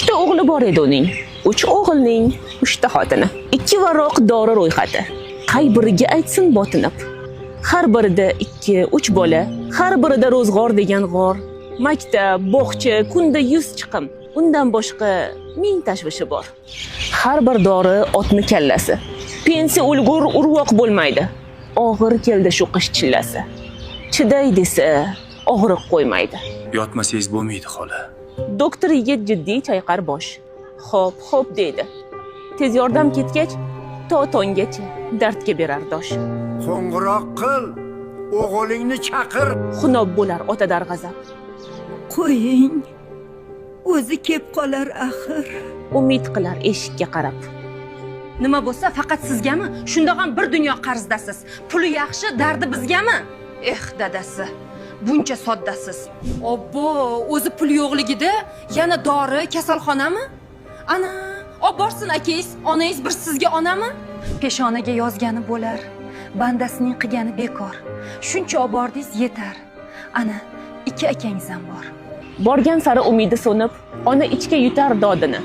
Uchta o'g'li bor edi uning. Uch o'g'ilning uchta xotini. Ikki varoq dori ro'yxati. Qay biriga aytsin botinib. Har birida ikki, uch bola, har birida ro'zg'or degan g'or, maktab, bog'cha, kunda 100 chiqim. Undan boshqa ming tashvishi bor. Har bir dori otni kallasi. Pensiya o'lgur urvoq bo'lmaydi. Og'ir keldi shu qish chillasi. Chiday desa, og'riq qo'ymaydi. Yotmasangiz bo'lmaydi, xola. Doktor yigit jiddiy chayqar bosh. "Xo'p, xo'p", deydi. Tez yordam ketgach, to tonggacha dardga berar dosh. Qo'ng'iroq qil, o'g'lingni chaqir. Xunob bo'lar ota darg'azab. Qo'ying, o'zi kep qolar axir. Umid qilar eshikka qarab. Nima bo'lsa, faqat sizgami? Shunda ham bir dunyo qarzdasiz. Puli yaxshi, dardi bizgami? Eh, dadasi, buncha soddasiz. Obbo, o'zi pul yo'qligida yana dori, kasalxonami? Ana, olib borsin akangiz, onangiz bir sizga onami? Peshonaga yozgani bo'lar, bandasining qilgani bekor. Shuncha olib bordingiz, yetar. Ana, ikki akangiz ham bor. Borgan sari umidi so'nib, ona ichga yutar dodini.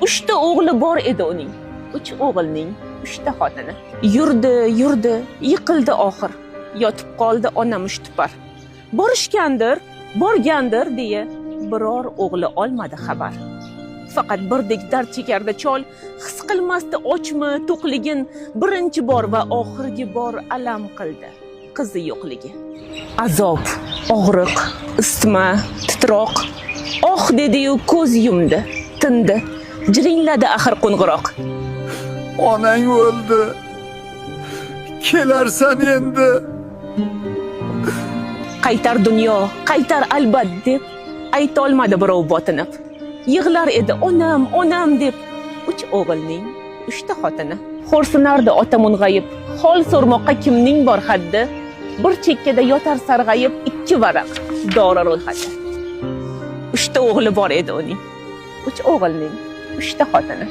Uchta o'g'li bor edi uning. Uch o'g'ilning uchta xotini. Yurdi, yurdi, yiqildi oxir. Yotib qoldi ona mushtipar. Borishgandir, borgandir deya biror o'g'li olmadi xabar. Faqat birdek dard chekardi chol, his qilmasdi ochmi, to'qligin, birinchi bor va oxirgi bor alam qildi qizi yo'qligi. Azob, og'riq, isitma, titroq. "Oh", dedi-yu ko'z yumdi, tindi. Jiringladi axir qo'ng'iroq. Onang o'ldi. Kelarsan endi. "Qaytar dunyo, qaytar albat", deb aytolmadi birov botinib. Yig'lar edi "onam, onam" deb uch o'g'ilning uchta xotini. Xo'rsinardi ota mung'ayib, hol so'rmoqqa kimning bor haddi? Bir chekkada yotar sarg'ayib ikki varaq dori ro'yxati. Uchta o'g'li bor edi uning. Uch o'g'ilning uchta xotini.